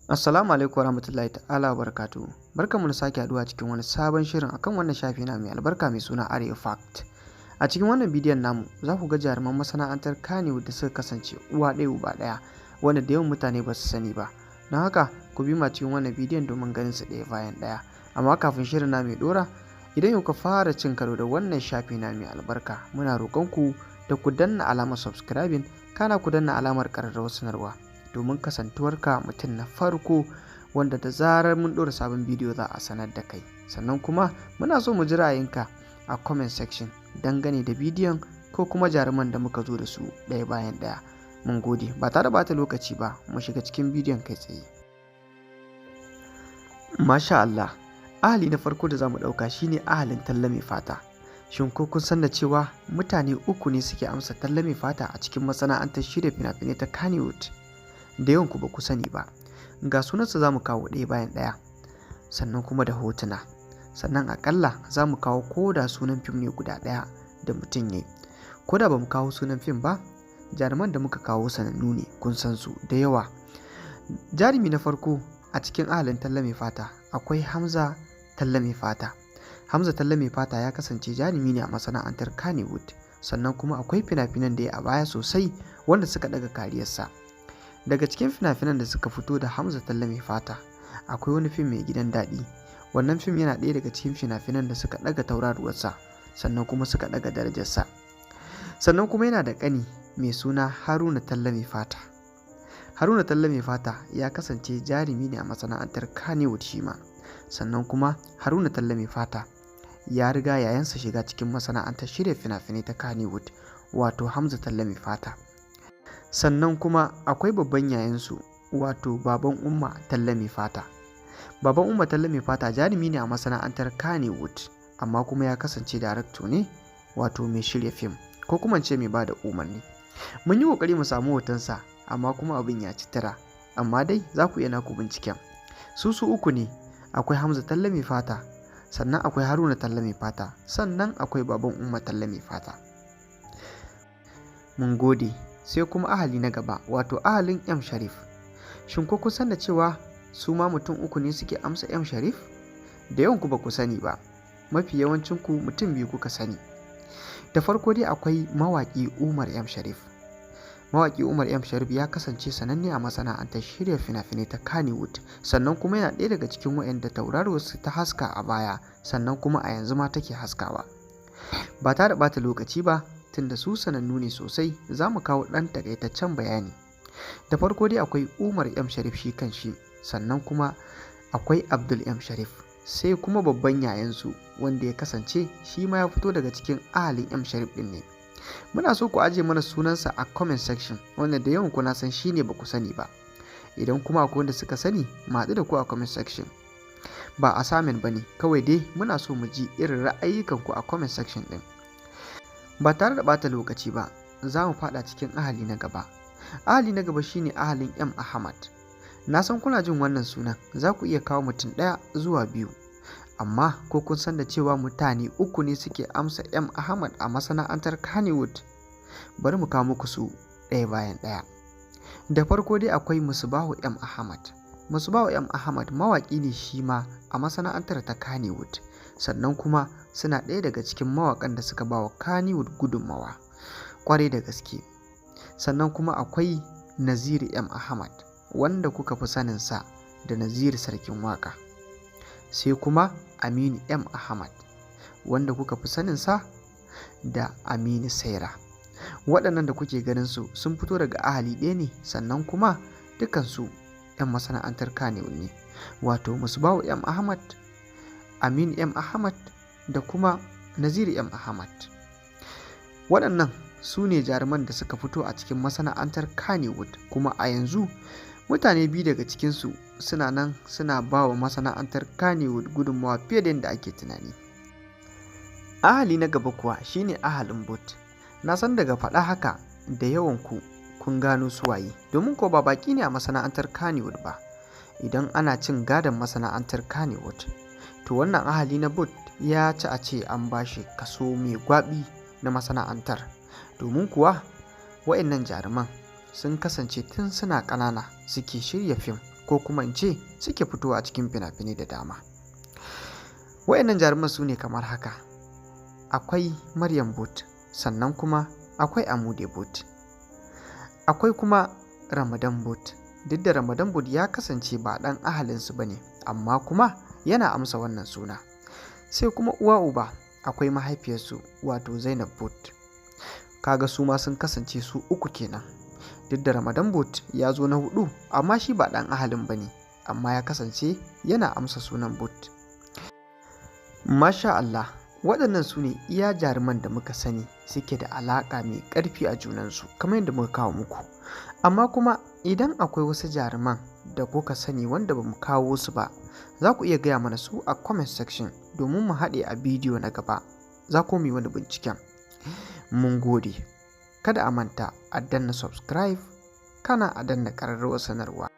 Assalamu alaikum warahmatullahi ta'ala wabarakatuhu. Barkanmu da sake haduwa cikin wani sabon shirin akan wannan shafi na mai albarka mai suna Arewa Fact. A cikin wannan bidiyon namu za ku ga jaruman masana'antar Kannywood da suka kasance uwa ɗaya uba ɗaya, wanda da yawan mutane ba su sani ba. Don haka ku bi mu cikin wannan bidiyon domin ganin su ɗaya bayan ɗaya. Amma kafin shirin na mai ɗora, idan yau ka fara cin karo da wannan shafi na mai albarka, muna roƙon ku da ku danna alamar subscribing, kana ku danna alamar ƙararrawar sanarwa, domin kasantuwarka mutum na farko wanda da zarar mun ɗora sabon bidiyo za a sanar da kai. Sannan kuma muna so mu ji ra'ayinka a comment section dangane da bidiyon ko kuma jaruman da muka zo da su ɗaya bayan ɗaya. Mun gode. Ba tare bata lokaci ba, mu shiga cikin bidiyon kai tsaye. Masha Allah, ahali na farko da za mu ɗauka shine ahalin Talla Mai Fata. Shin ko kun san da cewa mutane uku ne suke amsa Talla Mai Fata a cikin masana'antar shirya fina-finai ta Kannywood? Da yawan ku ba ku sani ba. Ga sunansa za mu kawo ɗaya bayan ɗaya, sannan kuma da hotuna. Sannan aƙalla za mu kawo ko da sunan fim ne guda ɗaya da mutum ya yi. Ko da ba mu kawo sunan fim ba, jaruman da muka kawo sanannu ne, kun san su da yawa. Jarumi na farko a cikin ahalin Talla Mai Fata akwai Hamza Talla Mai Fata. Hamza Talla Mai Fata ya kasance jarumi ne a masana'antar Kannywood, sannan kuma akwai fina-finan da ya a baya sosai wanda suka ɗaga kariyarsa. Daga cikin fina-finan da suka fito da Hamza Talla Mai Fata akwai wani fim mai Gidan Daɗi. Wannan fim yana ɗaya daga cikin fina-finan da suka ɗaga tauraruwarsa, sannan kuma suka ɗaga darajarsa. Sannan kuma yana da ƙani mai suna Haruna Talla Mai Fata. Haruna Talla Mai Fata ya kasance jarumi ne a masana'antar Kannywood shi ma. Sannan kuma Haruna Talla Mai Fata ya riga yayansa shiga cikin masana'antar shirya fina-finai ta Kannywood, wato Hamza Talla Mai Fata. Sannan kuma akwai babban yayansu, wato Baban Umma Talla Mai Fata. Baban Umma Talla Mai Fata jarumi ne a masana'antar Kannywood, amma kuma ya kasance darakto ne, wato mai shirya fim ko kuma ce mai ba da umarni. Mun yi ƙoƙari mu samu hotonsa, amma kuma abin ya ci tura, amma dai za ku iya naku binciken. Su su uku ne: akwai Hamza Talla Mai Fata, sannan akwai Haruna Talla Mai Fata, sannan akwai Baban Umma Talla Mai Fata. Mun gode. Sai kuma ahali na gaba, wato ahalin M Sharif. Shin ko kun san da cewa su ma mutum uku ne suke amsa M Sharif? Da yawan ku ba ku sani ba, mafi yawancin ku mutum biyu kuka sani. Da farko dai akwai mawaƙi Umar M Sharif. Mawaƙi Umar M Sharif ya kasance sananne a masana'antar shirya fina-finai ta Kannywood, sannan kuma yana ɗaya daga cikin waɗanda tauraruwarsu ta haska a baya, sannan kuma a yanzu ma take haskawa. Ba tare da ɓata lokaci ba, tunda su sanannu ne sosai, za mu kawo ɗan takaitaccen bayani. Da farko dai akwai Umar M Sharif shi kan shi, sannan kuma akwai Abdul M Sharif, sai kuma babban yayansu wanda ya kasance shi ma ya fito daga cikin ahalin M Sharif ɗin ne. Muna so ku ajiye mana sunansa a comment section, wanda da yawan ku na san shi ne ba ku sani ba. Idan kuma akwai wanda suka sani, mu haɗu da ku a comment section. Ba assignment ba ne, kawai dai muna so mu ji irin ra'ayikanku a comment section ɗin. Ba tare da ɓata lokaci ba, za mu faɗa cikin ahali na gaba. Ahali na gaba shine ahalin M Ahmad. Na san kuna jin wannan sunan, za ku iya kawo mutum ɗaya zuwa biyu. Amma ko kun san da cewa mutane uku ne suke amsa M Ahmad a masana'antar Kannywood? Bari mu kawo muku su ɗaya bayan ɗaya. Da farko dai akwai Musbahu M Ahmad. Musbahu M Ahmad mawaƙi ne shi ma a masana'antar ta Kannywood, sannan kuma suna ɗaya daga cikin mawaƙan da suka ba wa Kannywood gudunmawa ƙwarai da gaske. Sannan kuma akwai Naziru M Ahmad, wanda kuka fi saninsa da Naziru Sarkin Waƙa. Sai kuma Aminu M Ahmad, wanda kuka fi saninsa da Aminu Saira. Waɗannan da kuke ganin su sun fito daga ahali ɗaya ne, sannan kuma dukansu 'yan masana'antar Kannywood ne, wato Musbahu M Ahmad, Aminu M Ahmad da kuma Naziru M Ahmad. Waɗannan su ne jaruman da suka fito a cikin masana'antar Kannywood, kuma a yanzu mutane biyu daga cikinsu suna nan suna ba wa masana'antar Kannywood gudunmawa fiye da yadda ake tunani. Ahali na gaba kuwa shine ahalin But. Na san daga faɗa haka da yawan ku kun gano su waye, domin ko ba baki ne a masana'antar Kannywood ba. Idan ana cin gadon masana'antar Kannywood, to wannan ahali na But ya ci a ce an ba shi kaso mai gwaɓi na masana'antar, domin kuwa wa'annan jaruman sun kasance tun suna ƙanana suke shirya fim. Ko kuma in ce suke fitowa a cikin fina-finai da dama. Wayannan jaruman su ne kamar haka: akwai Maryam Booth, sannan kuma akwai Amude Booth, akwai kuma Ramadan Booth. Duk da Ramadan Booth ya kasance ba ɗan ahalinsu ba ne, amma kuma yana amsa wannan suna. Sai kuma uwa uba, akwai mahaifiyarsu, wato Zainab Booth. Kaga su ma sun kasance su uku kenan. Duk da Ramadan Booth ya zo na hudu, amma shi ba ɗan ahalin ba ne, amma ya kasance yana amsa sunan Booth. Masha Allah, waɗannan su ne iya jaruman da muka sani suke da alaƙa mai ƙarfi a junansu, kamar yadda muka kawo muku. Amma kuma idan akwai wasu jaruman da kuka sani wanda ba mu kawo su ba, za ku iya gaya mana su a comment section domin mu haɗe a bidiyo na gaba. Za ku yi wani binciken. Mun gode. Kada a manta a danna subscribe, kana a danna ƙararrawar sanarwa.